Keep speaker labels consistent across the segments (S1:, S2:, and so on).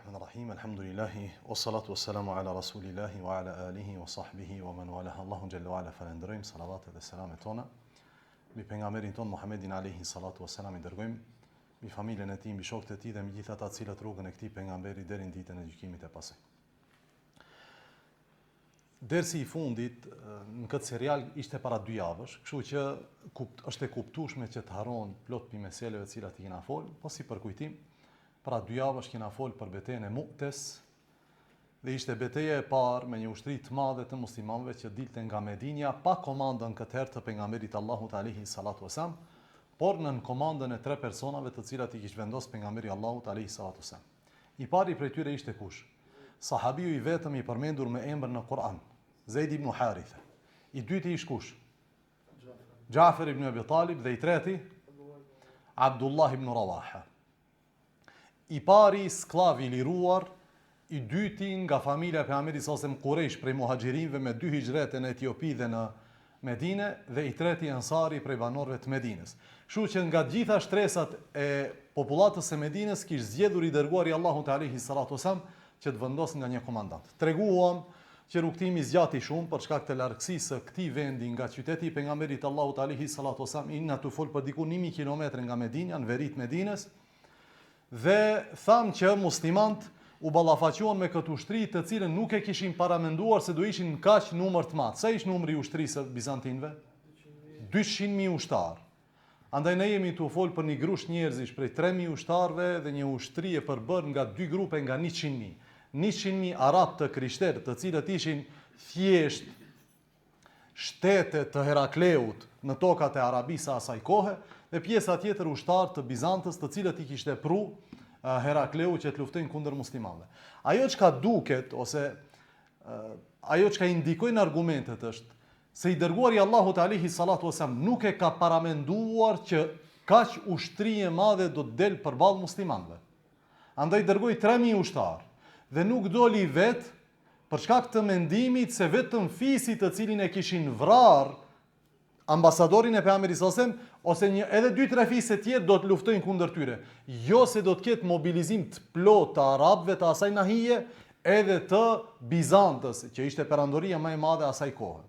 S1: Rahman Rahim, Alhamdulillahi, wa salatu wa salamu ala Rasulillahi wa ala alihi wa sahbihi wa man walah Allahun xhelle wa ala falënderojmë, salavatet dhe selamet tona, mbi pejgamberin tonë Muhammedin alaihi salatu wa salam i dërgojmë, mbi familjen e tij, mbi shokët e tij dhe mbi gjithë ata të cilët rrugën e këtij pejgamberi deri në ditën e gjykimit e pasojnë. Dersi i fundit në këtë serial ishte para dy javësh, kështu që kupt, është e kuptueshme që të harrohen plot pi meseleve të cilat i kena fol, po si përkujtim, para dy javësh kena fol për betejën e Mu'tes dhe ishte beteja e parë me një ushtri të madhe të muslimanëve që dilte nga Medinja pa komandën këtë herë të pejgamberit Allahut alaihi salatu wasalam, por nën komandën e tre personave të cilat i kish vendos pejgamberi Allahut alaihi salatu wasalam. I pari prej tyre ishte kush? Sahabiu i vetëm i përmendur me emër në Kur'an, Zeid ibn Harithe. I dyti ish kush? Xhafer ibn Abi Talib dhe i treti Abdullah ibn Rawaha. I pari skllav i liruar, i dyti nga familja e pejgamberit sallallahu alajhi wasallam Kurejsh prej muhaxhirinëve me dy hixhrete në Etiopi dhe në Medine dhe i treti Ensari prej banorëve të Medinës. Kështu që nga të gjitha shtresat e popullatës së Medinës kish zgjedhur i dërguari i Allahut alejhi salatu wasalam që të vendosë nga një komandant. Treguam që rrugëtimi zgjati shumë për shkak të largësisë së këtij vendi nga qyteti i pejgamberit të Allahut alejhi salatu wasalam, jena tu fol për diku 1000 kilometra nga Medina, në veri të Medinës, Dhe thamë që muslimant u ballafaquan me këtë ushtri të cilën nuk e kishin paramenduar se do ishin në kaq numër të madh. Sa ish numri i ushtrisë së bizantinëve? 200.000 ushtarë. Andaj ne jemi tu fol për një grusht njerëzish prej 3000 ushtarëve dhe një ushtri e përbërë nga dy grupe nga 100.000. 100.000 arabë të krishterë, të cilët ishin thjesht shtete të Herakleut në tokat e Arabisë së asaj kohe dhe pjesa tjetër ushtarë të Bizantës të cilët i kishte pru Herakleu që të luftojnë kundër muslimanëve. Ajo çka duket ose ajo çka indikojnë argumentet është se i dërguari i Allahut alaihi salatu wasallam nuk e ka paramenduar që kaq ushtri e madhe do të del përballë muslimanëve. Andaj dërgoi 3000 ushtarë dhe nuk doli vetë Për shkak të mendimit se vetëm fisi të cilin e kishin vrarë ambasadorin e pejgamberit sallallahu alajhi wasallam ose një edhe dy tre fise tjerë do të luftojnë kundër tyre. Jo se do të ketë mobilizim të plotë të arabëve të asaj nahije edhe të Bizantës, që ishte perandoria më e madhe e asaj kohe.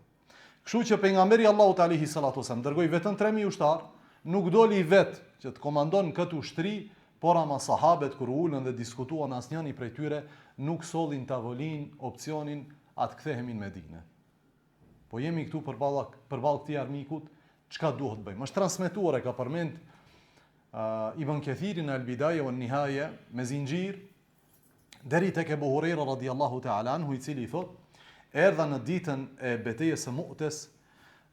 S1: Kështu që pejgamberi i Allahut alaihi salatu wasallam dërgoi vetëm 3000 ushtarë, nuk doli vetë që të komandon këtë ushtri, por ama sahabet kur u ulën dhe diskutuan asnjëri prej tyre nuk solli në tavolinë opsionin a të kthehemi në Medinë. Po jemi këtu përballë përballë këtij armikut, çka duhet të bëjmë? Është transmetuar e ka përmend uh, Ibn Kathiri në Al-Bidaje wa Nihaje me zinxhir Deri tek Ebu Hurejra radiallahu ta'ala anhu i cili i thotë, erdha në ditën e betejës së Mu'tes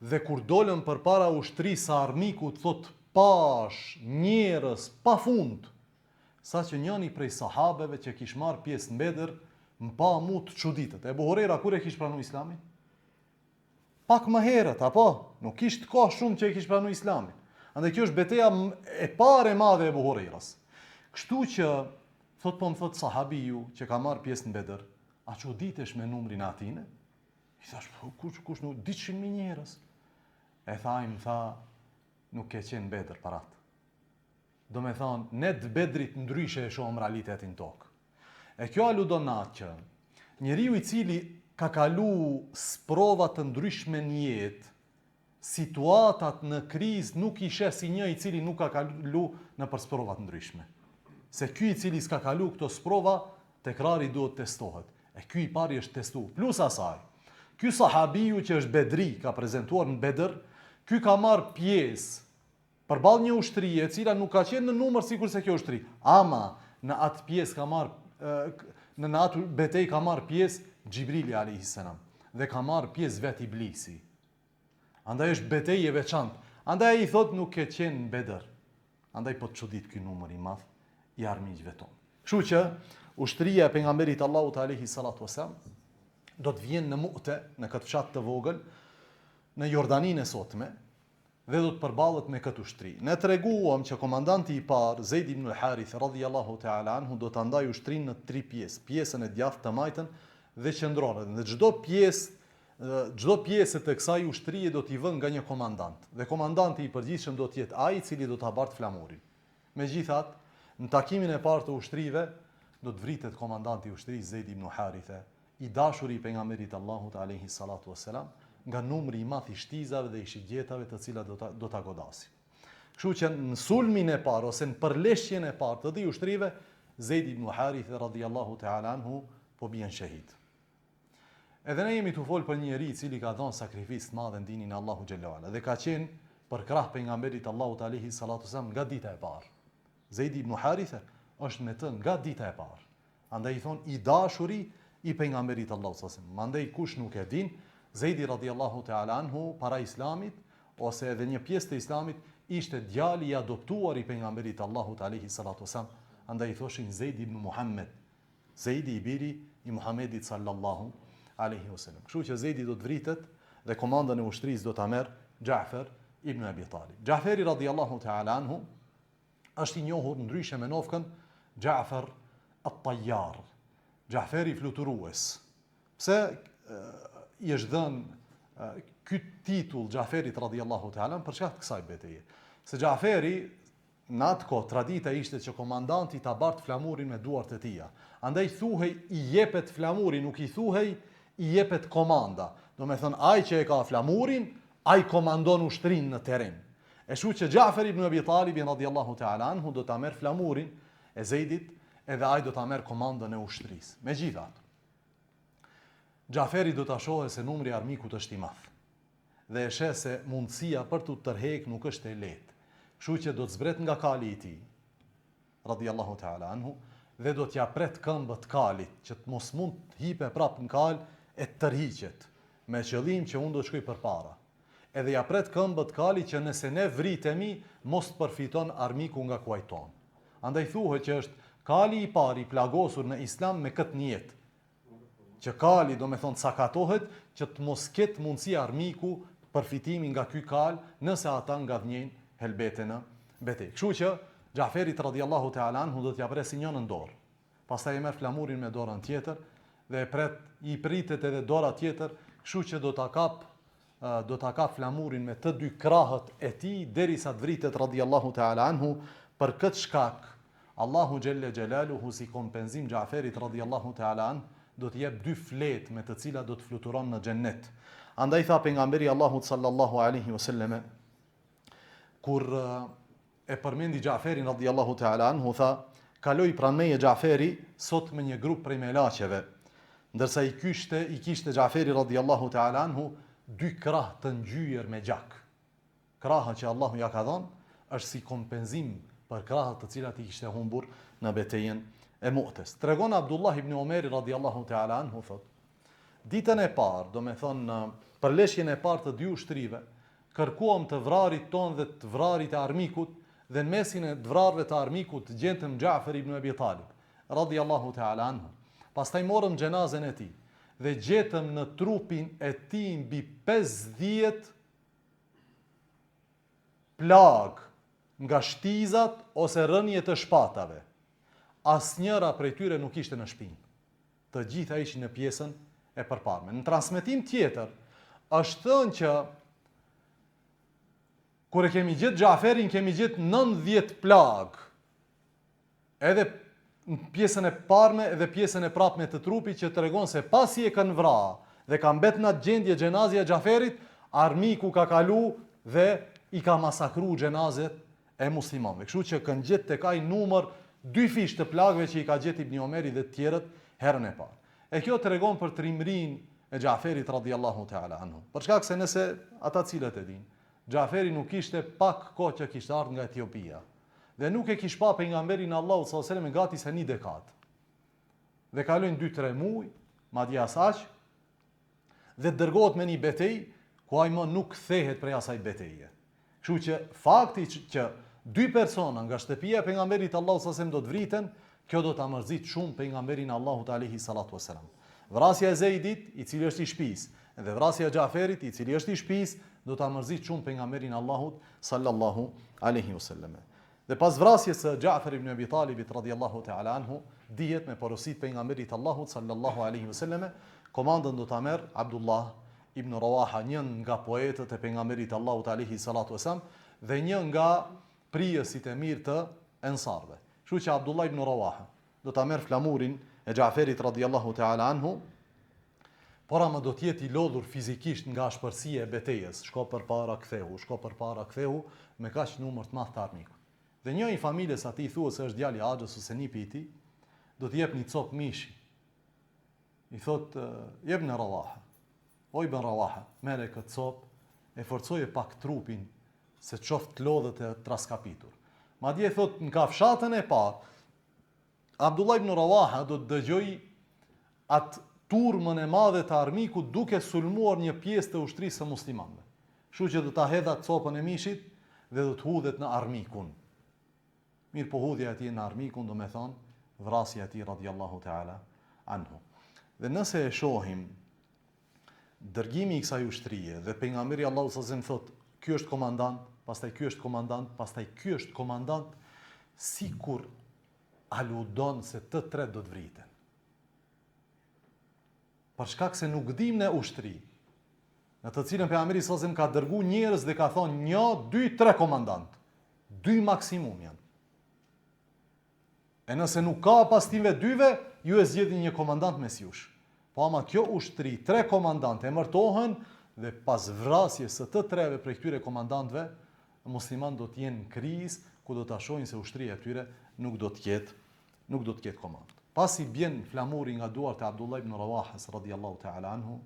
S1: dhe kur dolëm përpara ushtrisë së armikut thotë pashë njerëz pa fund, saqë njëni prej sahabeve që kish marrë pjesë në Bedër, më pa mu të çuditet. Ebu Hurejra kur e kish pranu Islamin? Pak më herët, apo? Nuk kishte kohë shumë që e kish pranu Islamin. Andaj kjo është beteja e parë e madhe e Ebu Hurejras. Kështu që, thot po më thot sahabiu që ka marrë pjesë në Bedër, a çuditesh me numrin e atine? I thash, po, kush, kush nuk, 200.000 njerëz. E tha, ai më tha, nuk ke qenë në Bedër për atë. Domethonë, ne të Bedrit ndryshe e shohëm realitetin tokë. E kjo aludon në atë që, njeriu i cili ka kalu sprova të ndryshme në jetë, situatat në krizë nuk i sheh si një i cili nuk ka kalu nëpër sprova të ndryshme. Se ky i cili s'ka kalu këto sprova, tekrari duhet testohet. E ky i pari është testu. Plus asaj, ky sahabiu që është bedri, ka prezentuar në Bedër, ky ka marrë pjesë Përballë një ushtrie e cila nuk ka qenë në numër sikurse kjo ushtri, ama në atë pjesë ka marrë në në atë betejë ka marrë pjesë Xhibrili alayhi salam dhe ka marrë pjesë vetë Iblisi. Andaj është betejë e veçantë. Andaj ai thotë nuk ke qenë në Bedër. Andaj po të çudit ky numër i madh i armiqve tonë. Kështu që ushtria e pejgamberit Allahut alayhi salatu wasalam do të vjen në Mu'te, në këtë fshat të vogël, në Jordaninë e sotme, dhe do të përballet me këtë ushtri. Ne treguam që komandanti i parë, Zejd ibn al-Harith radhiyallahu ta'ala anhu do ta ndajë ushtrinë në tri pjesë, pjesën e djathtë, të majtën dhe qendroren. Dhe çdo pjesë çdo pjese të kësaj ushtrie do t'i vënë nga një komandant. Dhe komandanti i përgjithshëm do të jetë ai i cili do ta bartë flamurin. Megjithatë, në takimin e parë të ushtrive, Do të vritet komandanti i ushtrisë Zejd ibn Harithe, i dashuri i pejgamberit të Allahut alejhi salatu vesselam, nga numri i madh i shtizave dhe i shigjetave të cilat do ta do ta godasin. Kështu që në sulmin e parë ose në përleshjen e parë të dy ushtrive, Zejd ibn Harithe radhiyallahu ta'ala anhu po bien shehid. Edhe ne jemi tu fol për një njeri i cili ka dhënë sakrificë të madhe në dinin e Allahut xhelle ue ala dhe ka qenë përkrah pejgamberit të Allahut alejhi salatu vesselam nga dita e parë. Zejd ibn Harithe është me të nga dita e parë. Andaj i thonë i dashuri i pejgamberit të Allahut sallallahu alejhi wasallam. Mandej kush nuk e din, Zejdi radiallahu teala anhu para Islamit ose edhe një pjesë të Islamit ishte djali i adoptuar i pejgamberit të Allahut alejhi salatu wasallam. Andaj i thoshin Zejd ibn Muhammed, Zejdi i biri i Muhammedit sallallahu alejhi wasallam. Kështu që Zejdi do të vritet dhe komandën e ushtrisë do ta merr Xhafer ibn Abi Talib. Xhaferi radiallahu teala anhu është i njohur ndryshe me nofkën Xhafer at-Tayyar, Xhaferi fluturues. Pse i është dhënë ky titull Xhaferit radhiyallahu ta'ala për shkak të kësaj beteje? Se Xhaferi në atë kohë tradita ishte që komandanti ta bart flamurin me duart e tija. Andaj thuhej i jepet flamuri, nuk i thuhej i jepet komanda. Domethënë ai që e ka flamurin, Ai komandon ushtrinë në terren. E kështu që Xhafer ibn Abi Talibi radiallahu ta'ala anhu do ta merr flamurin e Zejdit edhe ai do ta merr komandën e ushtrisë. Megjithatë, Xhaferi do ta shohë se numri i armikut është i madh dhe e sheh se mundësia për t'u tërhek nuk është e lehtë. Kështu që do të zbret nga kali i tij, radiallahu ta'ala anhu, dhe do t'ia pret këmbët kalit, që të mos mund të hipe prapë në kalë e të tërhiqet, me qëllim që unë do të shkoj përpara. Edhe ia pret këmbët kalit që nëse ne vritemi, mos të përfiton armiku nga kuajt tonë. Andaj thuhet që është kali i parë i plagosur në Islam me këtë nijet, që kali domethonë sakatohet që të mos ketë mundësi armiku përfitimi nga ky kal nëse ata ngadhnjejnë helbete në betejë. Kështu që Xhaferit radiallahu teala anhu do t'ia presi njënën dorë. Pastaj e merr flamurin me dorën tjetër dhe e pret i pritet edhe dora tjetër, kështu që do ta kap do ta kap flamurin me të dy krahët e tij derisa të vritet radiallahu teala anhu për këtë shkak Allahu xhelle xhelaluhu si kompenzim Xhaferit radiallahu teala anh do t'i jep dy fletë me të cilat do të fluturon në xhennet. Andaj tha pejgamberi i Allahut sallallahu alaihi wasallame kur e përmendi Xhaferin radiallahu teala anhu tha kaloi pranë meje Xhaferi sot me një grup prej melaqeve ndërsa i kishte i kishte Xhaferi radiallahu teala anhu dy krah të ngjyer me gjak. Krahët që Allahu ja ka dhënë është si kompenzim për krahët të cilat i kishte humbur në betejën e Mu'tes. Tregon Abdullah ibn Omeri radiallahu ta'ala anhu thot, ditën e parë, domethonë në përleshjen e parë të dy ushtrive, kërkuam të vrarit tonë dhe të vrarit e armikut dhe në mesin e të vrarëve të armikut gjetëm Xhafer ibn Abi Talib, radiallahu ta'ala anhu. Pastaj morëm xhenazen e tij dhe gjetëm në trupin e tij mbi 50 plagë nga shtizat ose rënie të shpatave. Asnjëra prej tyre nuk ishte në shpinë. Të gjitha ishin në pjesën e përparme. Në transmetim tjetër, është thënë që kur e kemi gjetë Xhaferin, kemi gjetë 90 plagë. Edhe në pjesën e parme edhe pjesën e prapme të trupit që tregon se pasi e kanë vra dhe ka mbet në atë gjendje xhenazja e Xhaferit, armiku ka kalu dhe i ka masakru xhenazet e muslimanëve. Kështu që kanë gjetë tek ai numër dyfish të plagëve që i ka gjetë Ibni Omeri dhe të tjerët herën e parë. E kjo tregon për trimërinë e Xhaferit radiallahu ta'ala anhu. Për shkak se nëse ata cilët e dinë, Xhaferi nuk ishte pak kohë që kishte ardhur nga Etiopia. Dhe nuk e kish pa pejgamberin e Allahut sallallahu alejhi wasallam gati se një dekadë. Dhe kalojnë 2-3 muaj, madje as aq, dhe dërgohet me një betejë ku ai më nuk kthehet prej asaj beteje. Kështu që fakti që, që dy persona nga shtëpia e pejgamberit të Allahut sallallahu alejhi wasallam do të vriten, kjo do ta mërzit shumë pejgamberin e Allahut alejhi salatu wasalam. Vrasja e Zeidit, i cili është i shtëpisë, dhe vrasja e Xhaferit, i cili është i shtëpisë, do ta mërzit shumë pejgamberin e Allahut sallallahu alaihi wasallam. Dhe pas vrasjes së Xhafer ibn Abi Talibit radhiyallahu ta'ala anhu, dihet me porosi të pejgamberit të Allahut sallallahu alaihi wasallam, komandën do ta merr Abdullah ibn Rawaha, një nga poetët e pejgamberit të Allahut alaihi salatu wasallam dhe një nga prijësit e mirë të Ensarëve. Kështu që Abdullah ibn Rawaha. Do ta merr flamurin e Xhaferit radiallahu ta'ala anhu, por ama do të jetë i lodhur fizikisht nga ashpërsia e betejës, shko përpara kthehu, shko përpara kthehu me kaq numër të madh të armikut. Dhe një i familjes atij thuhet se është djali i axhës ose nipi i tij, do t'i jep një copë mishi. I thotë, jebne Ravaha. O Ibn Ravaha, merre këtë copë, e forcoje pak trupin, se t'shof të lodhët e traskapitur. Madje thotë, në kafshatën e parë, Abdullah ibn Ravaha do të dëgjojë atë turmën e madhe të armikut duke sulmuar një pjesë të ushtrisë së muslimanëve. Kështu që do ta hedhë atë copën e mishit dhe do të hudhet në armikun. Mirëpo hudhja e tij në armikun do me thonë vrasja e tij radiallahu ta'ala anhu. Dhe nëse e shohim dërgimi i kësaj ushtrie dhe pejgamberi Allahu sallallahu alaihi wasallam thotë ky është komandant, pastaj ky është komandant, pastaj ky është komandant, sikur aludon se të tre do të vriten. Për shkak se nuk dim ne ushtri, në të cilën pejgamberi sallallahu alaihi wasallam ka dërgu njerëz dhe ka thonë një, dy, tre komandant. Dy maksimum janë. E nëse nuk ka pas tyve dyve, ju e zgjedhni një komandant mes jush. Po ama kjo ushtri, tre komandant emërtohen dhe pas vrasjes së të treve prej këtyre komandantëve, muslimanët do të jenë në krizë, ku do ta shohin se ushtria e tyre nuk do të ketë nuk do të ketë komandë. Pasi bjen flamuri nga duart e Abdullah ibn Rawahës radiallahu ta'ala anhu,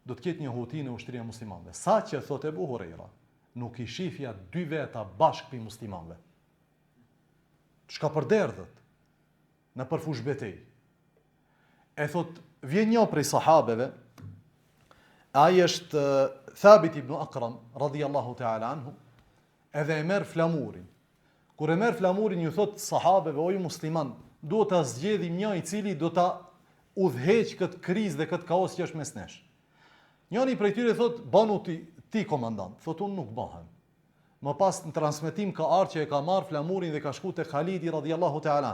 S1: do të ketë një huti në ushtrinë e muslimanëve. Sa që thotë Ebu Hurejra, nuk i shifja dy veta bashkë prej muslimanëve. Çka përderdhet nëpër fushëbetejë. E thot, vjen një prej sahabeve, ai është Thabit ibn Akram, radiallahu ta'ala anhu, edhe e merr flamurin. Kur e merr flamurin, ju thot sahabeve, o ju musliman, duhet ta zgjedhim një i cili do ta udhëheq këtë krizë dhe këtë kaos që është mes nesh. Njëri prej tyre thot, banu ti, ti komandant, thot unë nuk bahem. Më pas në transmetim ka ardhur që e ka marrë flamurin dhe ka shku te Halidi radiallahu ta'ala.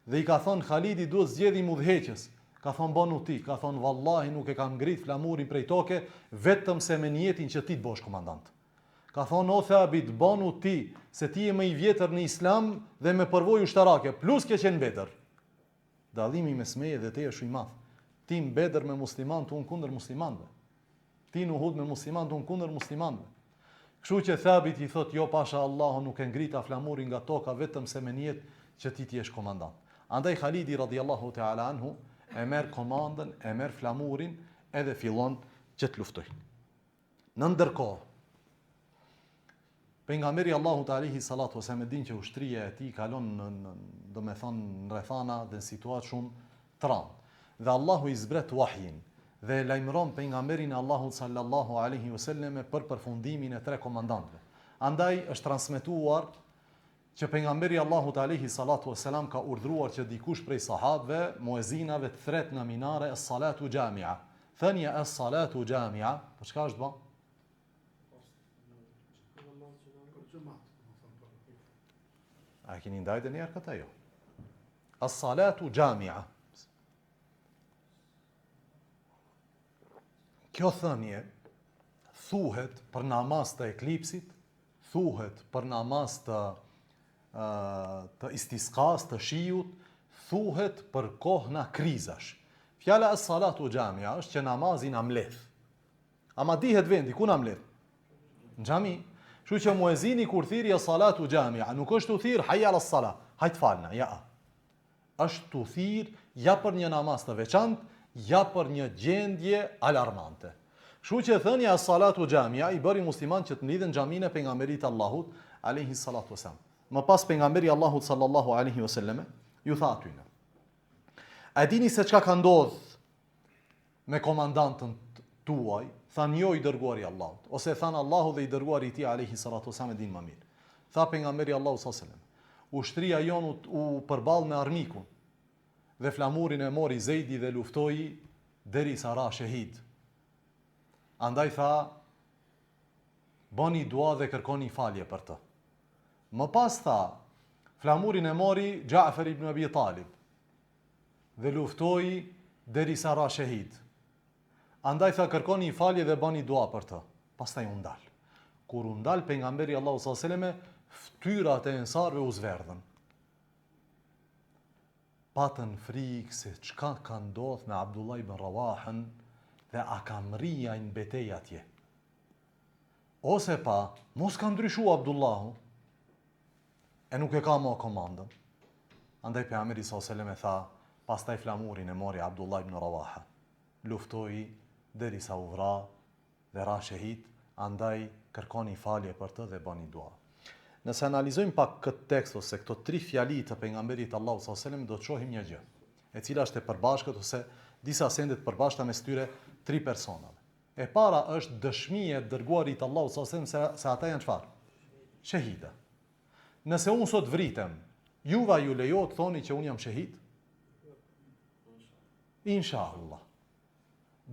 S1: Dhe i ka thonë Halidi duhet zgjedhim udhëheqës. Ka thonë banu ti, ka thonë vallahi nuk e kam ngrit flamurin prej toke, vetëm se me nijetin që ti të bosh komandant. Ka thonë o Thabit, banu ti, se ti je më i vjetër në islam dhe me përvojë ushtarake, plus ke qenë Bedër. Dallimi mes meje dhe teje është i madh. Ti në Bedër me muslimanët, unë kundër muslimanëve. Ti në Uhud me muslimanët, unë kundër muslimanëve. Kështu që Thabit i thot, jo pasha Allahu nuk e ngrita flamurin nga toka vetëm se me nijet që ti të jesh komandant. Andaj Halidi radiallahu ta'ala anhu e merr komandën, e merr flamurin edhe fillon që të luftojë. Në ndërkohë, pejgamberi Allahut alaihi salatu wasallam e din që ushtria e tij kalon në, në domethënë në rrethana dhe në situatë shumë të rëndë. Dhe Allahu i zbret wahjin dhe e lajmëron pejgamberin e Allahut sallallahu alaihi wasallam për përfundimin e tre komandantëve. Andaj është transmetuar që pejgamberi i Allahut alaihi salatu wasalam ka urdhëruar që dikush prej sahabëve, muezinave të thret në minare es salatu xhamia. Thënia es salatu xhamia, për çka është ba? A e keni ndajtë ndonjëherë këtë jo? Es salatu xhamia. Kjo thënie thuhet për namaz të eklipsit, thuhet për namaz të të istiskas, të shiut, thuhet për kohna krizash. Fjala es salatu xhamia është që namazi na mbledh. Ama dihet vendi, ku na mbledh? Në xhami. Kështu që muezini kur thirri es salatu xhamia, nuk është tu thirr hayya ala sala, hajt falna, ja. Është tu thirr ja për një namaz të veçantë, ja për një gjendje alarmante. Kështu që thënia es salatu xhamia i bëri muslimanët që të mblidhen në xhaminë e pejgamberit të Allahut alaihi salatu wasalam. Më pas pejgamberi i Allahut sallallahu alaihi wasallam ju tha atyne. A e dini se çka ka ndodh me komandantën tuaj, thanë jo i dërguari i Allahut, ose thanë Allahu dhe i dërguari i tij alaihi salatu wasalam e din më mirë. Tha pejgamberi i Allahut sallallahu alaihi wasallam, ushtria jonë u, u përball me armikun dhe flamurin e mori Zejdi dhe luftoi derisa ra shehid. Andaj tha, bëni dua dhe kërkoni falje për të. Më pas tha, flamurin e mori Xhafer ibn Abi Talib dhe luftoi derisa ra shehid. Andaj tha kërkoni falje dhe bëni dua për të. Pastaj u ndal. Kur u ndal pejgamberi i Allahut sallallahu alejhi wasallam, fytyrat e ensarëve u zverdhën. Patën frikë se çka ka ndodh me Abdullah ibn Rawahën dhe a ka mrri ai në betejë atje. Ose pa, mos ka ndryshu Abdullahu, e nuk e ka mo komandën. Andaj pejgamberi sallallahu alejhi ve sellem e tha, pastaj flamurin e mori Abdullah ibn Rawaha. Luftoi derisa u vra dhe ra shehid, andaj kërkoni falje për të dhe bëni dua. Nëse analizojmë pak këtë tekst ose këto tri fjali të pejgamberit të Allahut sallallahu alejhi ve sellem do të shohim një gjë, e cila është e përbashkët ose disa sende të përbashkëta mes këtyre tri personave. E para është dëshmia e të dërguarit të Allahut sallallahu alejhi ve sellem se, se ata janë çfarë? Shehida. Nëse unë sot vritem, juve a ju lejohet të thoni që unë jam shehid? Inshallah.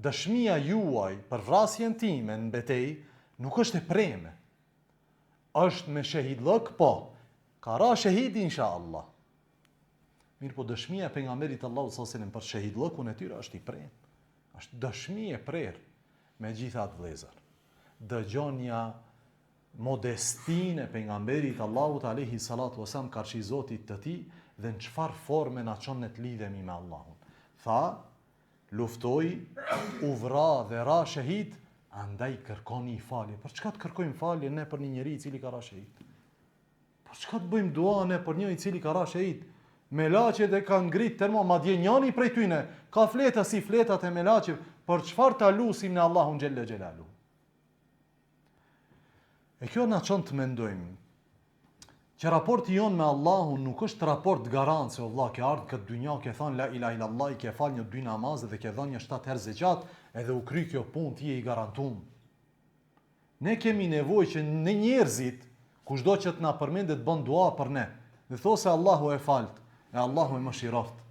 S1: Dëshmia juaj për vrasjen time në betejë nuk është e preme. Është me shehidllëk, po. Ka ra shehid inshallah. Mirëpo dëshmia e pejgamberit të Allahut sallallahu alejhi ve sellem për shehidllëkun e tyre është i prem. Është dëshmi e prerë. Megjithatë vëllezër, dëgjonja modestinë e pejgamberit të Allahut alejhi salatu wasalam karshi Zotit të tij dhe në çfarë forme na çon ne të lidhemi me Allahun. Tha, luftoi, u vra dhe ra shehid, andaj kërkoni falje. Për çka të kërkojmë falje ne për një njeri i cili ka ra shehid? Për çka të bëjmë dua ne për një i cili ka ra shehid? Melaqet e kanë ngrit termo, madje njani prej tyne ka fleta si fletat e melaqeve, për çfarë ta lusim ne Allahun xhelle xhelaluhu? E kjo na çon të mendojmë që raporti jonë me Allahun nuk është raport garance, o vlla, ke ardhë në këtë dynja, ke thanë la ilaha illallah, i ke falë një dy namaze dhe ke dhënë një shtatë herë zeqat, edhe u kry kjo punë ti je i garantum. Ne kemi nevojë që ne njerëzit, kushdo që të na përmendet bën dua për ne, dhe thotë se Allahu e falt, e Allahu e mëshiroft.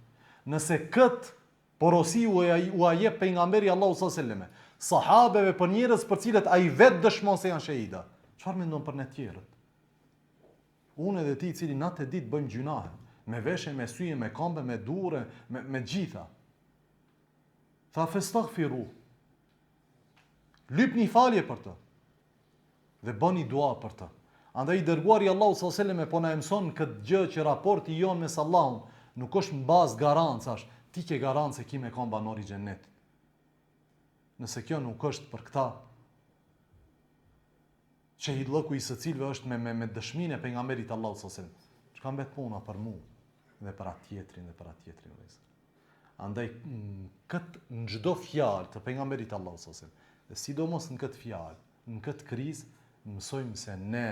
S1: Nëse këtë Porosi ua jep pejgamberi i Allahut sallallahu alejhi ve selleme sahabeve për njerëz për cilët ai vetë dëshmon se janë shehida. Çfarë mendon për ne të tjerët? Unë edhe ti i cili natë e ditë bëjmë gjynahe, me veshë, me sy, me këmbë, me dure, me me gjitha. Tha festagfiru. Lypni falje për të. Dhe bëni dua për të. Andaj i dërguari i Allahut sallallahu alejhi ve sellem po na e mëson këtë gjë që raporti jonë me Allahun nuk është në bazë garancash, ti ke garancë se ki me kon banor i xhennetit. Nëse kjo nuk është për këta, shehidllëku i së cilëve është me me me dëshminë e pejgamberit të Allahut sallallahu alejhi ve sellem. Çka mbet puna për mua dhe për atë tjetrin dhe për atë tjetrin vëllezër. Andaj në këtë në çdo fjalë të pejgamberit të Allahut sallallahu alejhi ve sellem, dhe sidomos në këtë fjalë, Në këtë krizë mësojmë se ne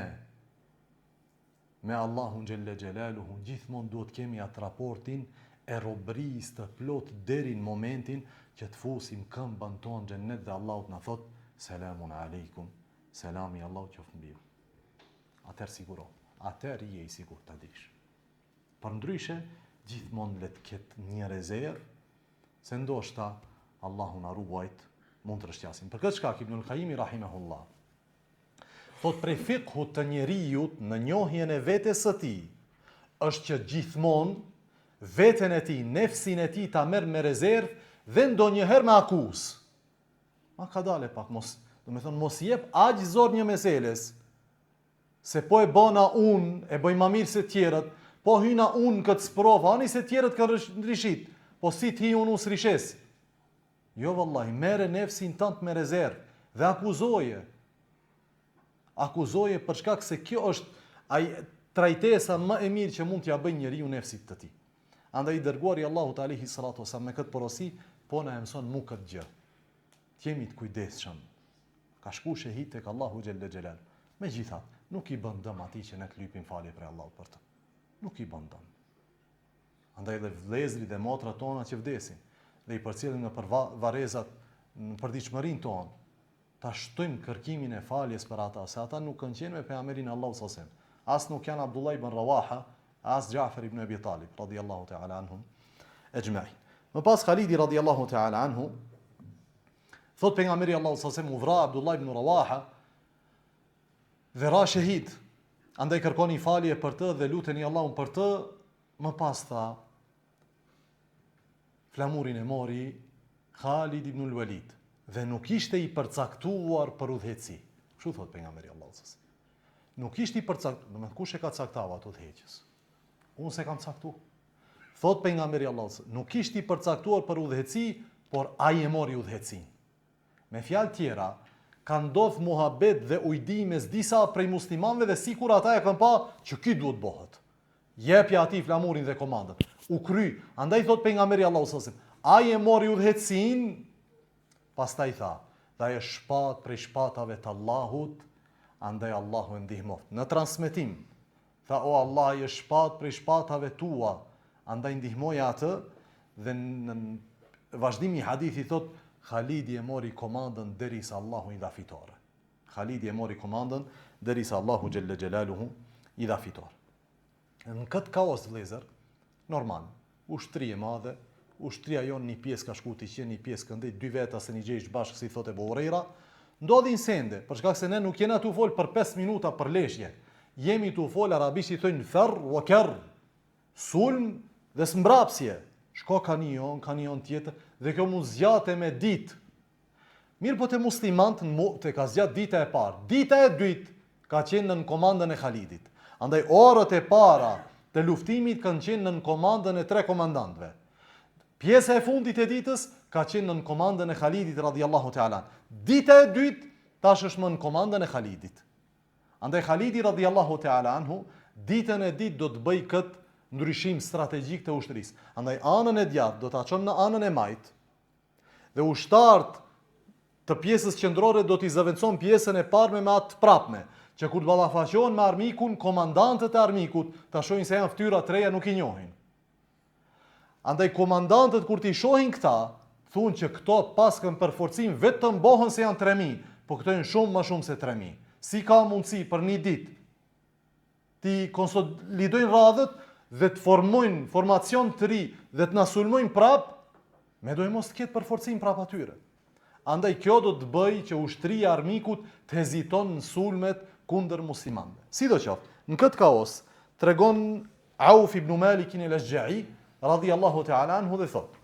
S1: me Allahun xhelle xhelaluhu gjithmonë duhet të kemi atë raportin e robërisë të plotë deri në momentin që të fusim këmbën tonë në xhennet dhe Allahu të na thotë selamun alejkum, selami i Allahut qoftë mbi ju. Atëherë siguro, atëherë je i sigurt ta dish. Përndryshe, gjithmonë le të ketë një rezervë se ndoshta Allahu na ruajt mund të rrëshqasim. Për këtë shkak Ibnul Kajimi rahimehullah thot prej fikhut të njeriut në njohjen e vetes së tij është që gjithmonë veten e tij, nefsin e tij ta merr me rezervë dhe ndonjëherë me akuzë. Ma kadale pak, mos, domethonë, mos jep aq zor një meseles, Se po e bana unë, e bëj ma mirë se tjerët, po hyna unë në këtë sprovë, ani se tjerët kanë rishit, po si të hi unë unë s'rishes. Jo vallahi, merre nefsin tënd me rezervë dhe akuzoje. Akuzoje për shkak se kjo është ai trajtesa më e mirë që mund t'ia bëjë njeriu nefsit të tij. Andaj i dërguari i Allahut alejhi salatu wasallam me këtë porosi po na e mëson mu këtë gjë. Të jemi të kujdesshëm. Ka shku shehid tek Allahu xhelle xhelal. Megjithatë, nuk i bën dëm atij që ne të lypim falje prej Allahut për të. Nuk i bën dëm. Andaj edhe vëllezërit dhe motrat tona që vdesin dhe i përcjellim nëpër varrezat në përditshmërinë tonë, ta shtojmë kërkimin e faljes për ata, se ata nuk kanë qenë me pejgamberin e Allahut sallallahu alajhi wasallam. As nuk janë Abdullah ibn Rawaha, as Ja'far ibn Abi Talib radhiyallahu ta'ala anhum ejma'in. Më pas Khalidi radhiyallahu ta'ala anhu Thot pejgamberi i Allahut sallallahu alajhi wasallam u vra Abdullah ibn Rawaha dhe ra shehid. Andaj kërkoni falje për të dhe luteni Allahun për të. Më pas tha flamurin e mori Khalid ibn al-Walid dhe nuk ishte i përcaktuar për udhëheqësi. Kështu thot pejgamberi i Allahut sallallahu alajhi wasallam. Nuk ishte i përcaktuar, domethënë kush e ka caktuar atë udhëheqës? Unë s'e kam caktu. Thotë pejgamberi i Allahut, nuk ishte i përcaktuar për udhëheqësi, por ai e mori udhëheqësinë. Me fjalë tjera, ka ndodh muhabet dhe ujdi mes disa prej muslimanëve dhe sikur ata e kanë pa që ky duhet bëhet. Jepja atij flamurin dhe komandën. U kry. Andaj thotë pejgamberi i Allahut sallallahu alaihi wasallam, ai e mori udhëheqësinë, pastaj tha, dhe ai është shpatë prej shpatave të Allahut, andaj Allahu e ndihmoftë. Në transmetim, tha o Allah, ai është shpatë prej shpatave tua, andaj ndihmoje atë dhe në vazhdimi i hadithit thotë Halidi e mori komandën derisa Allahu i dha fitore. Halidi e mori komandën derisa Allahu xhelle xhelaluhu i dha fitore. Në këtë kaos vëllezër, normal, ushtri e madhe, ushtria jonë një pjesë ka shku ti qenë, një pjesë këndej, dy veta s'e një xhejsh bashkë, si thotë Ebu Hurejra, ndodhin sende, për shkak se ne nuk jena tu fol për 5 minuta përleshje, jemi tu fol arabisht i thojnë ferr wa kerr, sulm dhe zmbrapsje, shko ka një onë, ka një onë tjetër, dhe kjo mund zgjate me ditë, Mirëpo te muslimant në Mu'te ka zgjat dita e parë. Dita e dytë ka qenë nën komandën e Khalidit. Andaj orët e para të luftimit kanë qenë nën komandën e tre komandantëve. Pjesa e fundit e ditës ka qenë nën komandën e Khalidit radhiyallahu ta'ala. Dita e dytë tash është më në komandën e Khalidit. Andaj Khalidi radhiyallahu ta'ala anhu ditën e dytë do të bëjë këtë ndryshim strategjik të ushtrisë. Andaj anën e djathtë do ta çon në anën e majtë, Dhe ushtarët të pjesës qendrore do t'i zëvendëson pjesën e parme me atë të prapme, që kur të ballafaqohen me armikun, komandantët e armikut ta shohin se janë fytyra të reja nuk i njohin. Andaj komandantët kur t'i shohin këta, thonë që këto paskën përforcim vetëm bohën se janë 3000, po këto janë shumë më shumë se 3000. Si ka mundësi për një ditë t'i konsolidojnë radhët dhe të formojnë formacion të ri dhe të na sulmojnë prap, medoemos të ketë përforcim prap atyre. Andaj kjo do të bëjë që ushtria e armikut të heziton në sulmet kundër muslimanëve. Sidoqoftë, në këtë kaos tregon Auf ibn Malik el-Ashja'i radhiyallahu ta'ala anhu dhe thotë: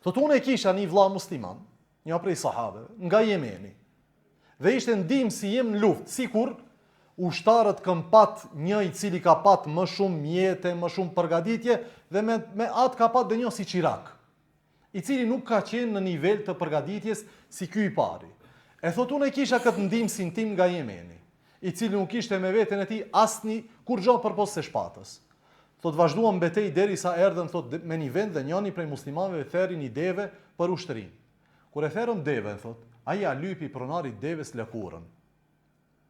S1: Thotë unë e kisha një vëlla musliman, një prej sahabeve, nga Jemeni. Dhe ishte ndihmësi jem në luftë, sikur ushtarët kanë pat një i cili ka pat më shumë mjete, më shumë përgatitje dhe me me atë ka pat dhe një si çirak, i cili nuk ka qenë në nivel të përgatitjes si ky i pari. E thotë unë e kisha këtë ndihmësin tim nga Jemeni, i cili nuk kishte me veten e tij asnjë kurrgjë përpos se shpatës. Thotë vazhduam betejë derisa erdhëm thotë me një vend dhe njëri prej muslimanëve theri një deve për ushtrinë. Kur e therëm deven, thotë, ai ia lypi pronarit deves lëkurën.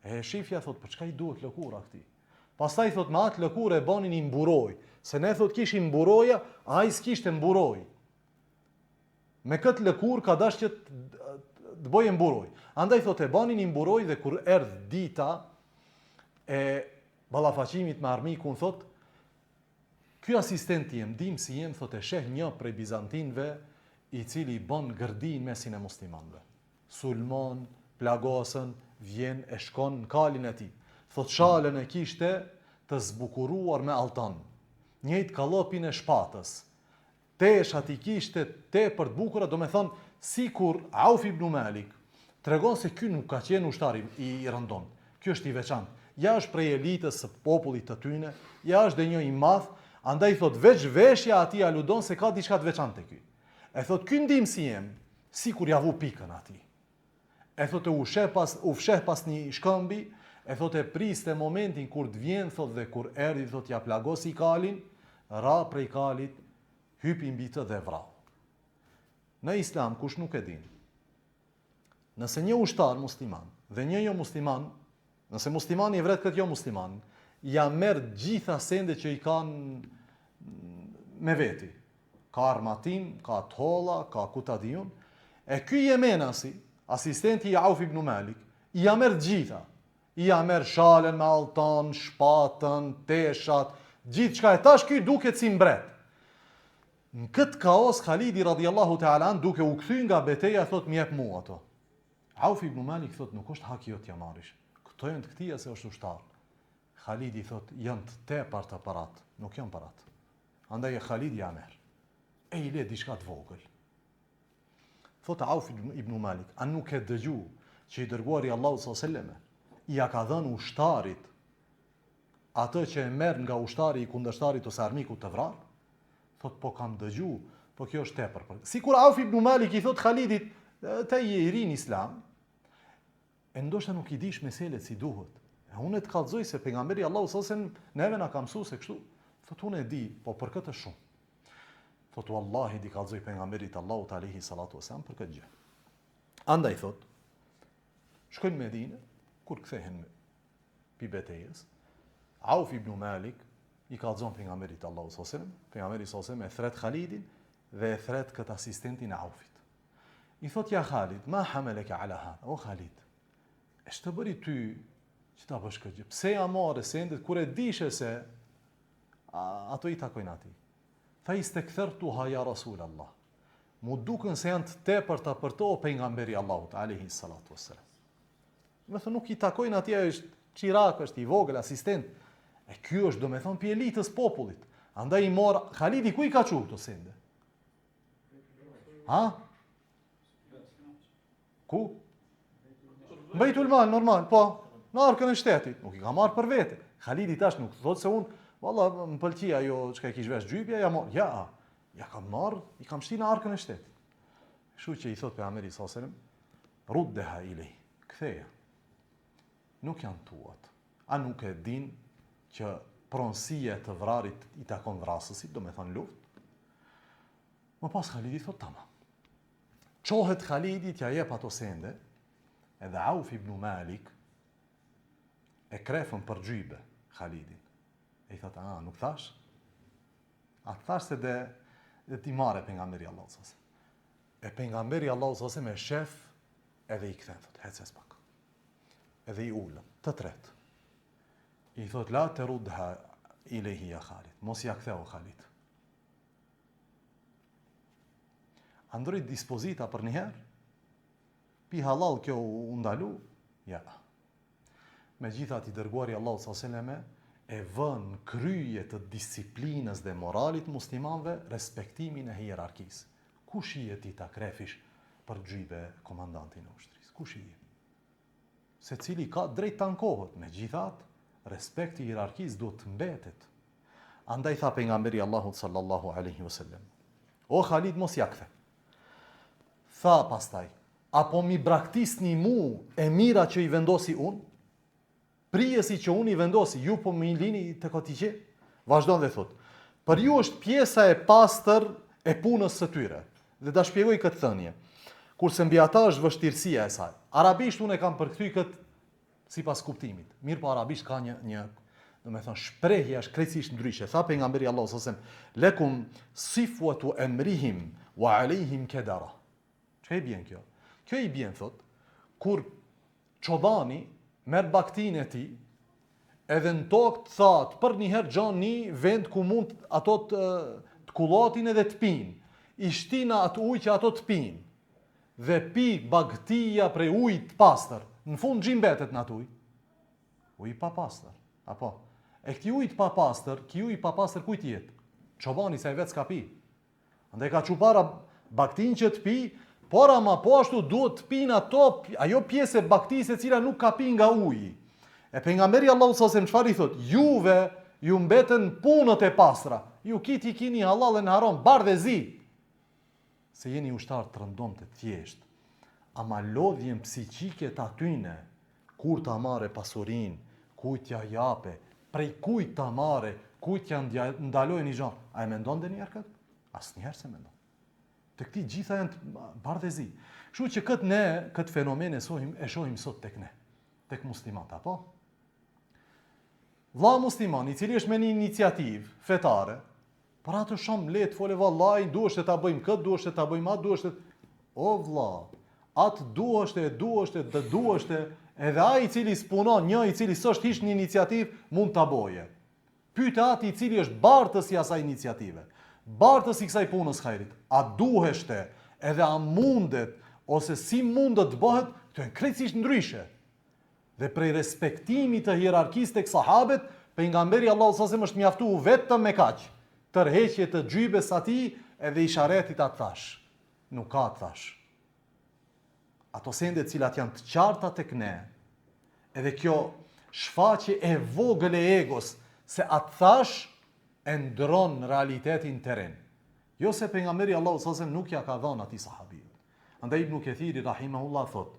S1: E shifja, thotë, për çka i duhet lëkura këtij? Pastaj, thotë, me atë lëkurë e bani një mburojë, se ne, thotë, kishim mburoja, ai s'kishte mburojë. Me këtë lëkurë ka dashtë që të bëjë mburojë. Andaj, thotë, e bani një mburojë dhe kur erdh dita e ballafaqimit me armikun, thotë, Ky asistenti jem, ndihmësi jem, thotë e sheh një prej bizantinëve i cili bën gërdi në mesin e muslimanëve. Sulmon, plagosën, vjen e shkon në kalin e tij. Thotë shalën e kishte të zbukuruar me allton. Njëjtë kallëpin e shpatës. Teshat i kishte tepër të bukura, domethënë sikur Auf ibn Malik tregon se ky nuk ka qenë ushtar i rëndomtë. Ky është i veçantë. Ja është prej elitës së popullit të tyne, ja është dhe një i madh, andaj thotë veç veshja e atij aludon se ka diçka të veçantë te ky. E thotë ky ndihmësi jem, sikur ja vu pikën atij. E thotë u sheh pas u fsheh pas një shkëmbi, e thotë e priste momentin kur të vjen thotë dhe kur erdhi thotë ja plagosi kalin, ra prej kalit, hypi mbi të dhe vrau. Në Islam kush nuk e din, nëse një ushtar musliman dhe një jo musliman, nëse muslimani e vret këtë jo musliman, ja merr gjitha sendet që i kanë me veti. Ka armatim, ka të holla, ka ku ta di unë. E ky jemenasi, asistenti i Auf ibn Malik, ia merr gjitha. Ia merr shalën me allton, shpatën, teshat, gjithçka e tash ky duket si mbret. Në këtë kaos Khalidi radiallahu ta'ala an duke u kthy nga beteja thot më jep mua ato. Auf ibn Malik thot nuk është haki jot t'ja marrish. Këto janë të këtija se është ushtar. Khalidi thot janë të tepërta për atë, nuk janë për atë. Andaj e Khalidi ja merr. E i le diçka të vogël. Thotë Auf ibn Malik, a nuk e dëgju që i dërguari i Allahut sallallahu alaihi wasallam ia ka dhënë ushtarit atë që e merr nga ushtari i kundërshtarit ose armikut të vrarë? Thot po kam dëgju, po kjo është tepër. Për... Sikur Auf ibn Malik i thot Khalidit, ti je i ri në islam, e ndoshta nuk i dish meselet si duhet. E unë të kallzoj se pejgamberi Allahu sallallahu alaihi wasallam neve na ka mësu se kështu. Thot unë e di, po për këtë është shumë. Thot wallahi t'i kallzoj pejgamberit Allahut alaihi salatu wasallam për këtë gjë. Andaj thot, shkojnë në Medinë, kur kthehen pi betejës, Auf ibn Malik i kallzon pejgamberit Allahut sallallahu alaihi wasallam, pejgamberi sallallahu alaihi wasallam e thret Khalidin dhe e thret këtë asistentin e Aufit. I thot ja Khalid, ma hamalaka ala hadha? O Khalid, e ç'të bëri ty që ta bësh këtë gjë? Pse ja marrë sendet kur e dishe se a, ato i takojnë atij? Tha istekthertuha ja Rasul Allah. M'u dukën se janë të tepërta për to o pejgamberi Allahut alaihi salatu wassalam. Domethënë nuk i takojnë atij, ai është çirak, është i vogël, asistent. E ky është domethënë pi elitës popullit. Andaj i mor Khalidi ku i ka çu këto sende? Ha? Ku? Bejtul Mal, normal, po. Në arkën e shtetit, nuk i ka marrë për vete. Khalidi tash nuk thotë se unë, valla, më pëlqi ajo çka e kish vesh xhybja, ja mor, ja, ja kam marrë, i kam shti në arkën e shtetit. Kështu që i thotë pejgamberi sallallahu alajhi wasallam, Ruddeha ilej, ktheja. Nuk janë tuat. A nuk e din që pronësia e të vrarit i takon vrasësit, domethënë luftë? Më pas Khalidi thot tamam. Çohet Khalidi t'ja jep ato sende, edhe Auf ibn Malik e krefën për xhybe Khalidin. E i thot, a, nuk thash? A thash se dhe, dhe t'i marre pejgamberi Allahut s.a.s. E pejgamberi Allahut s.a.s. e shef edhe i kthen, thot, hec hec pak. Edhe i ulën, të tretë. I thot, la terudha ilejhi ja Khalid, mos ja kthe o Khalid. A ndroi dispozita për njëherë? Pi hallall kjo u ndalu? Ja. Megjithatë i dërguari i Allahut sallallahu alejhi ve selleme e vë në krye të disiplinës dhe moralit muslimanëve respektimin e hierarkisë. Kush je ti ta krefish për xhybe komandantin e ushtrisë? Kush je? Secili ka drejt të ankohet, megjithatë, respekti i hierarkisë duhet të mbetet. Andaj tha pejgamberi i Allahut sallallahu alaihi wasallam: O Khalid mos ja kthe. Tha pastaj, A po m'i braktisni mu emira që i vendosi unë? Prijësi që unë i vendosi, ju po m'i lini të kotiqe? Vazhdon dhe thotë, për ju është pjesa e pastër e punës së tyre. Dhe ta shpjegoj këtë thënie. Kurse mbi ata është vështirësia e saj. Arabisht unë e kam përkthy këtë sipas kuptimit. Mirëpo arabisht ka një një domethënë shprehja është krejtësisht ndryshe. Tha pejgamberi Allahu sallallahu alajhi wasallam, "Lekum sifwatu amrihim wa alejhim kedara." Çka i bjen kjo? Kjo i bjen thot, kur çobani merr baktinë e tij, edhe në tokë të thatë, përnjëherë gjon një vend ku mund ato të, të kullatin edhe të pinë. I shtin atë ujë që ato të pinë. Dhe pi bagëtia prej ujit të pastër. Në fund ç'i mbetet në atë ujë. Ujë i papastër. Apo. E këtij ujë të papastër, ky ujë i papastër kujt i jet? Çobani se ai vetë s'ka pi. Andaj ka çu para baktinë që të pi, por ama po ashtu duhet të pinë ato, ajo pjesë e baktisë e cila nuk ka pi nga uji. E pejgamberi Allahu sallallahu alajhi wasallam çfarë i thot? Juve ju mbeten punët e pastra. Ju krejt i kini hallall e në haram, bardh e zi. Se jeni ushtarë të rëndomtë të thjeshtë. Ama lodhjen psiqike të atyne, kur ta marre pasurinë, kujt t'ja jape, prej kujt ta marre, kujt t'ja ndalojë një gja, a e mendon ndonjëherë këtë? Asnjëherë s'e mendon. Te këti gjitha janë bardh e zi. Kështu që këtë ne, këtë fenomen e shohim, e shohim sot tek ne, tek muslimanët, apo? Vlla musliman, i cili është me një iniciativë fetare, Për atë shumë lehtë fole vallai, duhesh ta bëjmë këtë, duhesh ta bëjmë atë, duhesh të O vlla, atë duhesh e duhesh e të duhesh edhe ai i cili s'punon, një i cili s'është hiç në iniciativë, mund ta boje. Pyete atë i cili është bartës i asaj iniciative, bartës i kësaj punës hajrit, a duheshte, edhe a mundet, ose si mundet të bëhet, këto janë krejtësisht ndryshe. Dhe prej respektimit të hierarkisë tek sahabet, pejgamberi Allahut sallallahu alejhi ve sellem është mjaftu vetëm me kaq, tërheqje të xhybes atij edhe isharetit a thash. Nuk ka të thash. Ato sende të cilat janë të qarta tek ne, edhe kjo shfaqje e vogël e egos se a të thash e ndron realitetin në terren. Jo se pejgamberi i Allahut sallallahu alejhi ve sellem nuk ja ka dhënë atij sahabiut. Andaj Ibn Kethiri rahimahullah thotë,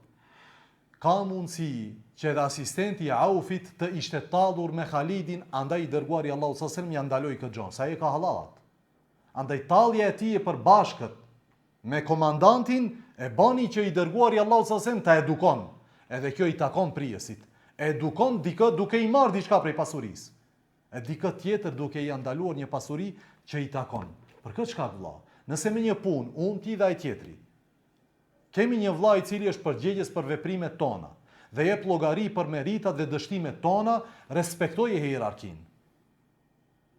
S1: ka mundësi që edhe asistenti i Aufit të ishte tallur me Halidin, andaj i dërguari i Allahut sallallahu alejhi ve sellem ja ndaloi këtë gjë, se ai e ka hallall atë. Andaj tallja e tij e përbashkët me komandantin e bani që i dërguari i Allahut sallallahu alejhi ve sellem ta edukon. Edhe kjo i takon prijësit. Edukon dikë duke i marrë diçka prej pasurisë. E dikë tjetër duke ia ndaluar një pasuri që i takon. Për këtë shkak vëlla, nëse me një punë, unë ti dhe ai tjetri, kemi një vëlla i cili është përgjegjës për veprimet tona dhe jep llogari për meritat dhe dështimet tona, respektoje hierarkinë.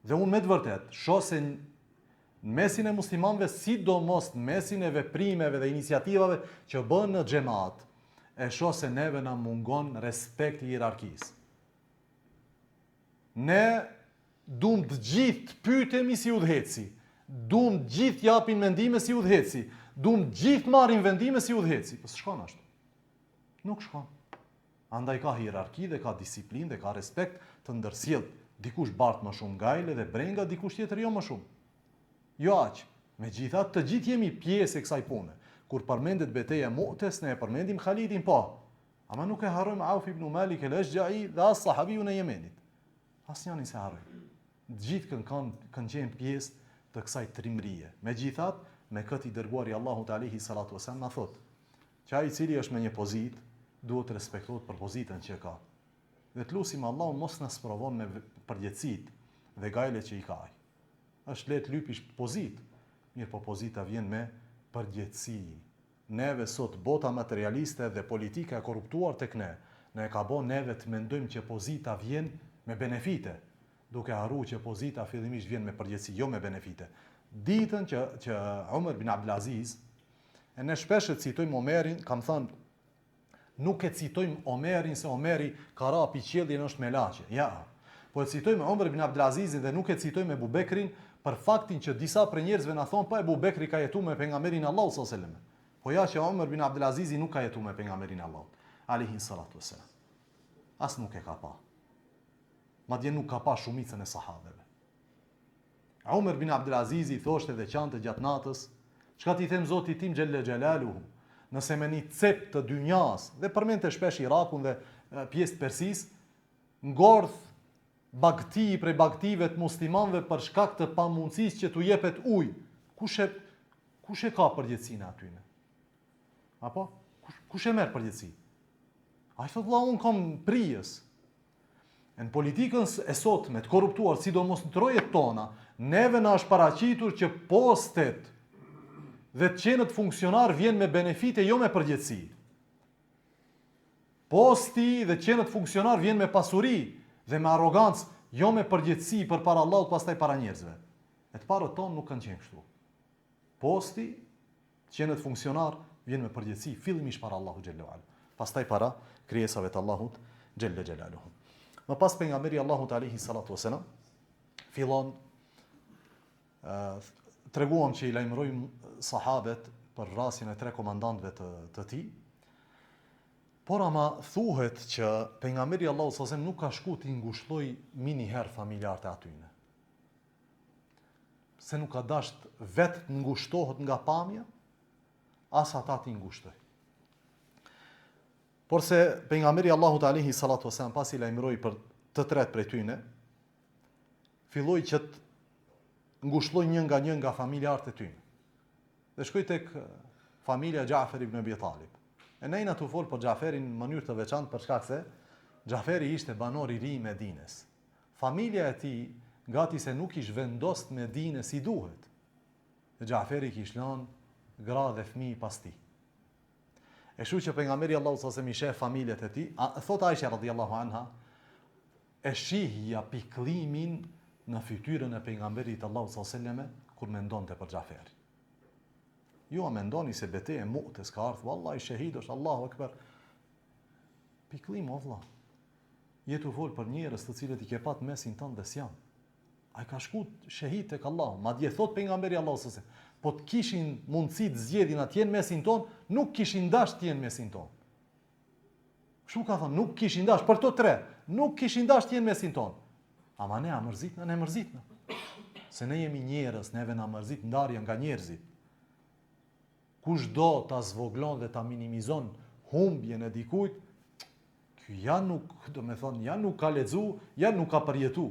S1: Dhe unë me të vërtetë shoh se në mesin e muslimanëve, sidomos në mesin e veprimeve dhe iniciativave që bëhen në xhemat, e shoh se neve na mungon respekti i hierarkisë. Ne dum të gjithë të pyetemi si udhëheqësi, dum të gjithë të japin mendime si udhëheqësi, dum të gjithë marrin vendime si udhëheqësi. Po s'shkon ashtu. Nuk shkon. Andaj ka hierarki dhe ka disiplinë dhe ka respekt të ndërsjellë. Dikush bart më shumë gajle dhe brenga, dikush tjetër jo më shumë. Jo aq. Megjithatë, të gjithë jemi pjesë e kësaj pune. Kur përmendet beteja e Mu'tes, ne e përmendim Khalidin, po. Ama nuk e harrojmë Auf ibn Malik el-Eshxhai dhe as sahabiun e Jemenit. Asnjërin s'e harrojmë. Të gjithë kanë kanë kanë qenë pjesë të kësaj trimërie. Megjithatë, me këtë i dërguari i Allahut alejhi salatu wasallam na thotë që ai i cili është me një pozitë duhet të respektohet për pozitën që ka. Dhe të lusim Allahun mos na sprovon me përgjegjësitë dhe gajlet që i ka ai. Është lehtë lypish pozitë, mirëpo pozita vjen me përgjegjësi. Neve sot bota materialiste dhe politika e korruptuar tek ne, na e ka bo neve të mendojmë që pozita vjen me benefite, duke harru që pozita fillimisht vjen me përgjegjësi, jo me benefite. Ditën që që Omer bin Abdulaziz, e ne shpesh e citojmë Omerin, kam thënë Nuk e citojmë Omerin se Omeri ka ra pi qielli e është melaqe. Ja. Po e citojmë Omer ibn Abdulazizin dhe nuk e citojmë Ebu Bekrin për faktin që disa prej njerëzve na thonë po Ebu Bekri ka jetu me pejgamberin e Allahut sallallahu alejhi ve sellem. Po ja që Omer ibn Abdulazizi nuk ka jetu me pejgamberin e Allahut alejhi salatu vesselam. As nuk e ka pa. Madje nuk ka pa shumicën e sahabeve. Omer bin Abdulazizi thoshte dhe qante gjatë natës, Çka t'i them Zotit tim xhelle xhelaluhu, nëse me një cep të dynjas, dhe përmendte shpesh Irakun dhe pjesë të Persisë, ngordh bagëti prej bagëtive të muslimanëve për shkak të pamundësisë që t'u jepet ujë. Kush e kush e ka përgjegjësinë atyne? Apo kush kush e merr përgjegjësinë? Ai thotë vëlla unë kam prijës. E në politikën e sotme të korruptuar, sidomos në trojet tona, neve na është paraqitur që postet dhe të qenët funksionar vjen me benefite, jo me përgjegjësi. Posti dhe të qenët funksionar vjen me pasuri dhe me arrogancë, jo me përgjegjësi përpara Allahut, pastaj para njerëzve. E të parët tonë nuk kanë qenë kështu. Posti Të qenët funksionar vjen me përgjegjësi fillimisht para Allahut xhelle ue ala, pastaj para krijesave të Allahut xhelle xhelaluhu. Më pas pejgamberi i Allahut alaihi salatu wasalam fillon ë treguam që i lajmëroi sahabet për vrasjen e tre komandantëve të të tij. Por ama thuhet që pejgamberi i Allahut sallallahu alaihi wasallam nuk ka shku t'i ngushlloj meniherë familjarët e atyne. Se nuk ka dasht vetë të ngushtohet nga pamja, as ata t'i ngushtoj. Porse pejgamberi i Allahut alaihi salatu wasallam pasi lajmëroi për të tretë prej tyne, filloi që të ngushlloj një nga një nga familjarët e tyne. Dhe shkoi tek familja Xhafer ibn Abi Talib. E ne jena tu fol për Xhaferin në mënyrë të veçantë për shkak se Xhaferi ishte banor i ri i Medines. Familja e tij gati se nuk ish vendost Medine si duhet. Dhe Xhaferi kish lënë gra dhe fëmijë pas tij. E kështu që pejgamberi i Allahut sallallahu alejhi ve sellem i sheh familjet e tij, a thot Aisha radhiyallahu anha, e shihja pikëllimin në fytyrën e pejgamberit të Allahut sallallahu alejhi ve sellem kur mendonte për Xhaferin. Ju a mendoni se beteja e Mu'tes ka ardhur, vallahi shehid është Allahu ekber. Pikëllim o vëlla. Je tu fol për njerëz të cilët i ke pa n'mesin tënd dhe s'janë. Ai ka shku shehid tek Allahu. Madje thot pejgamberi i Allahut sallallahu alejhi ve sellem, po të kishin mundësi të zgjedhin a t'jenë mesin ton, nuk kishin dash të jenë mesin ton. Kështu ka thonë, nuk kishin dash për këto tre, nuk kishin dash të jenë mesin ton. Ama ne a mërzitna, ne mërzitna. Se ne jemi njerëz, neve na mërzit ndarja nga njerëzit. Kush do ta zvoglon dhe ta minimizon humbjen e dikujt, ky ja nuk, domethonë, ja nuk ka lexu, ja nuk ka përjetu.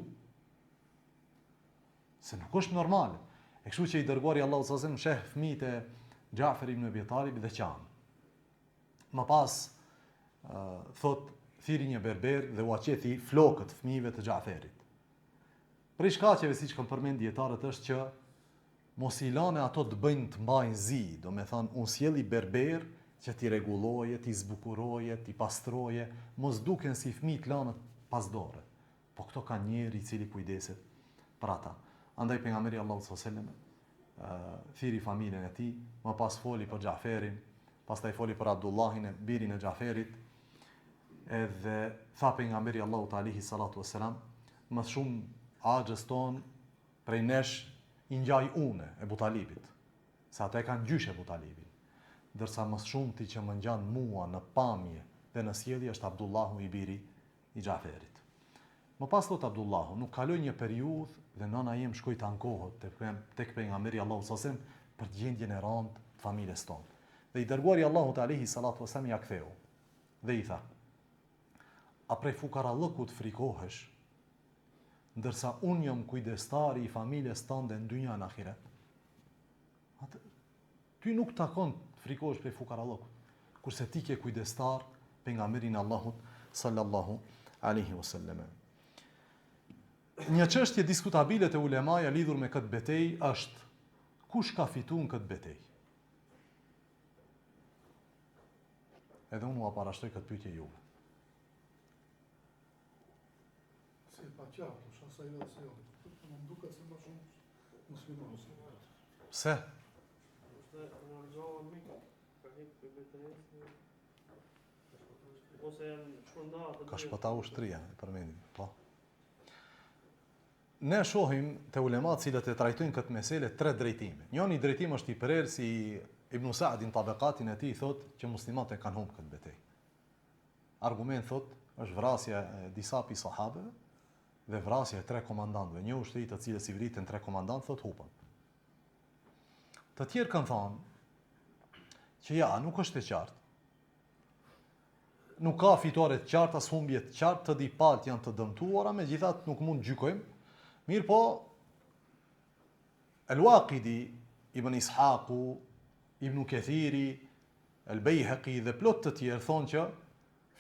S1: Se nuk është normale. E kështu që i dërguari i Allahut sallallahu alejhi ve sellem sheh fëmijët e Xhafer ibn Abi Talib dhe qan. Më pas thot thirri një berber dhe ua qethi flokët fëmijëve të Xhaferit. Prej shkaqeve siç kanë përmend dijetarët është që mos i lane ato të bëjnë të mbajnë zi, domethanë unë sjelli berber që t'i rregulloje, t'i zbukuroje, t'i pastroje, mos duken si fëmijë të lanët pas dore. Po këto kanë njeri i cili kujdeset për ata. Andaj pejgamberi i Allahut sallallahu alejhi ve sellem thirri familjen e tij, më pas foli për Xhaferin, pastaj foli për Abdullahin e birin e Xhaferit. Edhe tha pejgamberi i Allahut alejhi salatu vesselam, më shumë axhës ton prej nesh i ngjaj une Ebu Talibit, se ata e kanë gjysh Ebu Talibin. Ndërsa më shumti që më ngjan mua në pamje dhe në sjellje është Abdullahu i biri i Xhaferit. Më pas thotë Abdullahu, nuk kaloi një periudhë dhe nëna jem shkoi të ankohet tek pejgamberi i Allahut sallallahu alejhi ve sellem për gjendjen e rëndë të familjes tonë. Dhe i dërguari i Allahut alejhi salatu vesselam ia ktheu dhe i tha: A prej fukarallëkut frikohesh, ndërsa unë jam kujdestari i familjes tënde në dynja në ahiret? Atë Ty nuk takon të frikohesh prej fukarallëkut, kurse ti ke kujdestar pejgamberin e Allahut sallallahu alaihi wasallam. Një çështje diskutabile te ulemaja lidhur me këtë betejë është kush ka fituar në këtë betejë? Edhe unë ua parashtroj këtë pyetje juve.
S2: Si e paqartë, është as ajo as jo. Po më duket se më shumë muslimanët.
S1: Pse? Ka shpëta ushtria, e përmendim, po. Ne shohim te ulemat cilët e trajtojnë këtë mesele tre drejtime. Njëri drejtim është i prerë si Ibn Sa'di në Tabekatin e tij thotë që muslimanët e kanë humbë këtë betejë. Argument thotë është vrasja e disa pi sahabeve dhe vrasja e tre komandantëve. Një ushtri të cilës i vriten tre komandantë thotë hupën. Të tjerë kanë thënë që ja, nuk është e qartë. Nuk ka fitore të qarta, as humbje të qartë, të dy palët janë të dëmtuara, megjithatë nuk mund të gjykojmë. Mirëpo, El Waqidi, Ibn Ishaku, Ibn Kethiri, El Bejheqi dhe plot të tjerë thonë që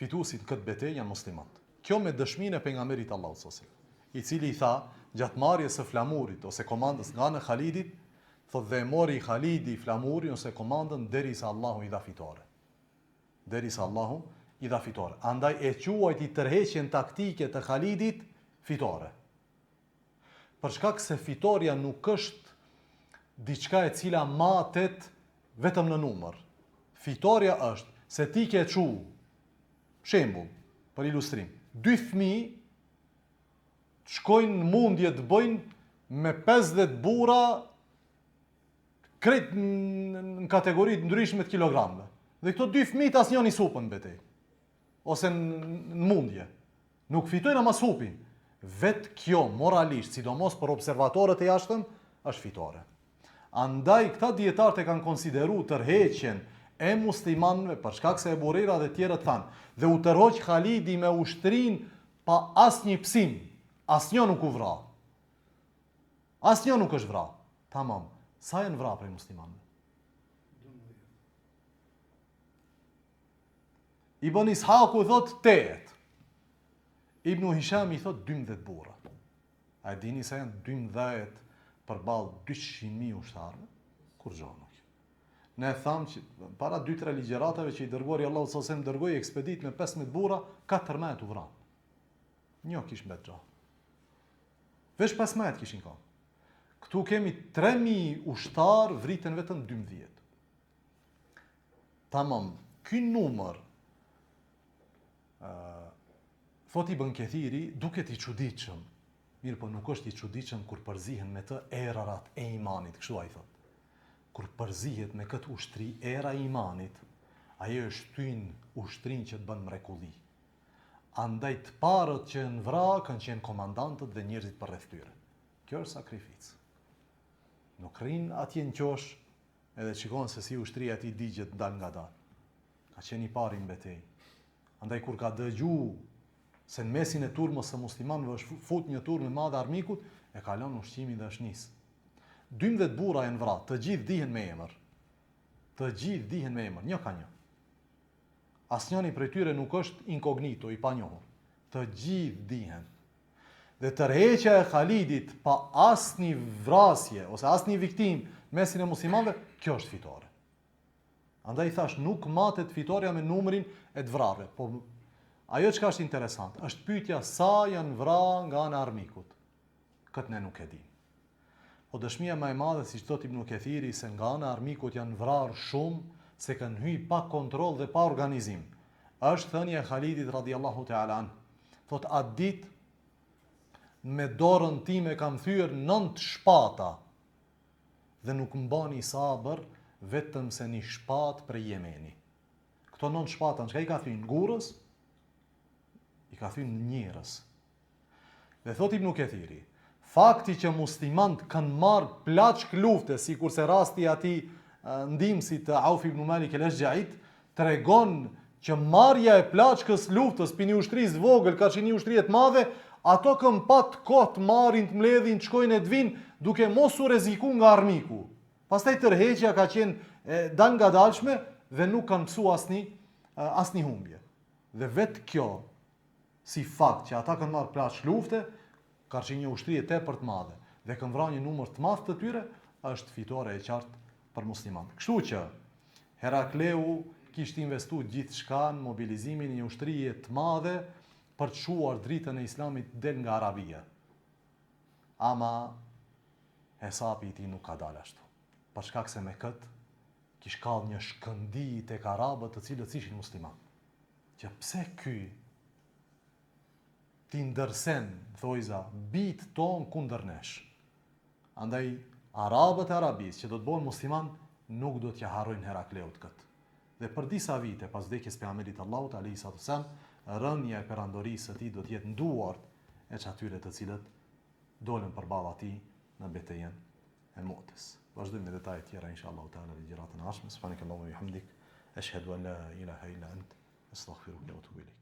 S1: Fituesit në këtë betejë janë muslimanët. Kjo me dëshminë e Pejgamberit të Allahut sallallahu alejhi ve sellem, i cili i tha gjatë marrjes së flamurit ose komandës nga ana e Halidit, thotë dhe e mori Halidi flamurin ose komandën derisa Allahu i dha fitore. Derisa Allahu i dha fitore. Andaj e quajti tërheqjen taktike të Halidit fitore. Për shkak se fitorja nuk është diçka e cila matet vetëm në numër. Fitorja është se ti ke çu, shembull, për ilustrim, dy fëmijë të shkojnë në mundje të bëjnë me 50 burra krejt në kategori të ndryshme të kilogramëve. Dhe këto dy fëmijët asnjëni s'hupën në betejë. Ose në mundje. Nuk fitojnë ama s'hupin. Vetë kjo moralisht, sidomos për observatorët e jashtëm, është fitore. Andaj këta dijetarët e kanë konsideru tërheqjen e muslimanëve për shkak se Ebu Hurejra dhe tjerët thanë, dhe u tërhoq Halidi me ushtrinë pa asnjë pësim, asnjë nuk u vra. Asnjë nuk është vra. Tamam. Sa janë vra prej muslimanëve? Ibn Ishaku thot 8. Ibn Hishami thot 12 burra. A e dini sa janë 12 përballë 200.000 ushtarëve? Kurgjo nuk. Ne thamë që para 2-3 ligjëratave që i dërguari i Allahut sallallahu alejhi ve sellem dërgoi ekspeditë me 15 burra, 14 u vranë. Një kish mbet gjallë. Veç 15 kishin kanë. Këtu kemi 3000 ushtarë, vriten vetëm 12. Tamam, ky numër ë thot Ibn Kethiri, duket i çuditshëm. Mirëpo nuk është i çuditshëm kur përzihen me të erërat e imanit, kështu ai thot. Kur përzihet me këtë ushtri era e imanit, ajo e shtyn ushtrinë që të bën mrekulli. Andaj të parët që janë vra kanë qenë komandantët dhe njerëzit përreth tyre. Kjo është sakrificë. Nuk rrin atje në qosh edhe shikon se si ushtria e tij digjet dal nga dal. Ka qenë i pari në betejë. Andaj kur ka dëgju se në mesin e turmës së muslimanëve është fut një turmë e madhe armikut, e ka lënë ushqimin dhe është nis. 12 burra janë vra, të gjithë dihen me emër. Të gjithë dihen me emër, një ka një. Asnjëri prej tyre nuk është inkognito, i panjohur. Të gjithë dihen. Dhe tërheqja e Khalidit pa asnjë vrasje ose asnjë viktimë mesin e muslimanëve, kjo është fitore. Andaj thash nuk matet fitorja me numrin e të vrarëve, po ajo çka është interesant, është pyetja sa janë vra nga ana e armikut. Këtë ne nuk e dimë. Po dëshmia më e madhe, siç thotë Ibn Kethiri, se nga ana e armikut janë vrarë shumë, se kanë hy pa kontroll dhe pa organizim. Është thënia e Khalidit radiallahu ta'ala anh. Thotë atë ditë me dorën time kam thyer nëntë shpata dhe nuk mbani sabër vetëm se një shpatë prej Jemeni. Këto nëntë shpata, në çka i ka thy? Në gurës? I ka thy në njerëz. Dhe thotë Ibnu Kethiri, fakti që muslimant kanë marrë plaçkë lufte, sikurse rasti i atij ndihmësit të Auf ibn Malik el-Eshxhait, tregon që marrja e plaçkës luftës pi një ushtrisë të vogël karshi një ushtrie të madhe, ato kanë pat kohë të marrin, të mbledhin, të shkojnë e të vinë, duke mos u rreziku nga armiku. Pastaj tërheqja ka qenë e dalngadalshme dhe nuk kanë pësu asnjë asnjë humbje. Dhe vetë kjo si fakt që ata kanë marrë plaçkë lufte, karshi një ushtrie tepër të madhe dhe kanë vrarë një numër të madh të tyre, është fitore e qartë për muslimanët. Kështu që Herakleu kishte investu gjithçka në mobilizimin e një ushtrie të madhe për të shuar dritën e Islamit del nga Arabia. Ama hesapi i tij nuk ka dalë ashtu. Për shkak se me këtë kish kall një shkëndijë tek arabët të cilët s'ishin muslimanë. Që pse ky t'i ndërsen, thojza, bijtë tonë kundër nesh. Andaj, arabët e Arabisë që do të bëhen musliman, nuk do t'ja harrojnë Herakleut këtë. Dhe për disa vite pas vdekjes pejgamberit të Allahut alejhi salatu selam, rënia e perandorisë së tij do të jetë në duart e qatyre të cilët dolën përballë atij në betejën e Mu'tes. Vazhdojmë me detaje tjera inshallah taala në ligjëratën e ardhshme. Subhanakallahumma bihamdik, ashhadu an la ilaha illa ant, astaghfiruka wa atubu ilaik.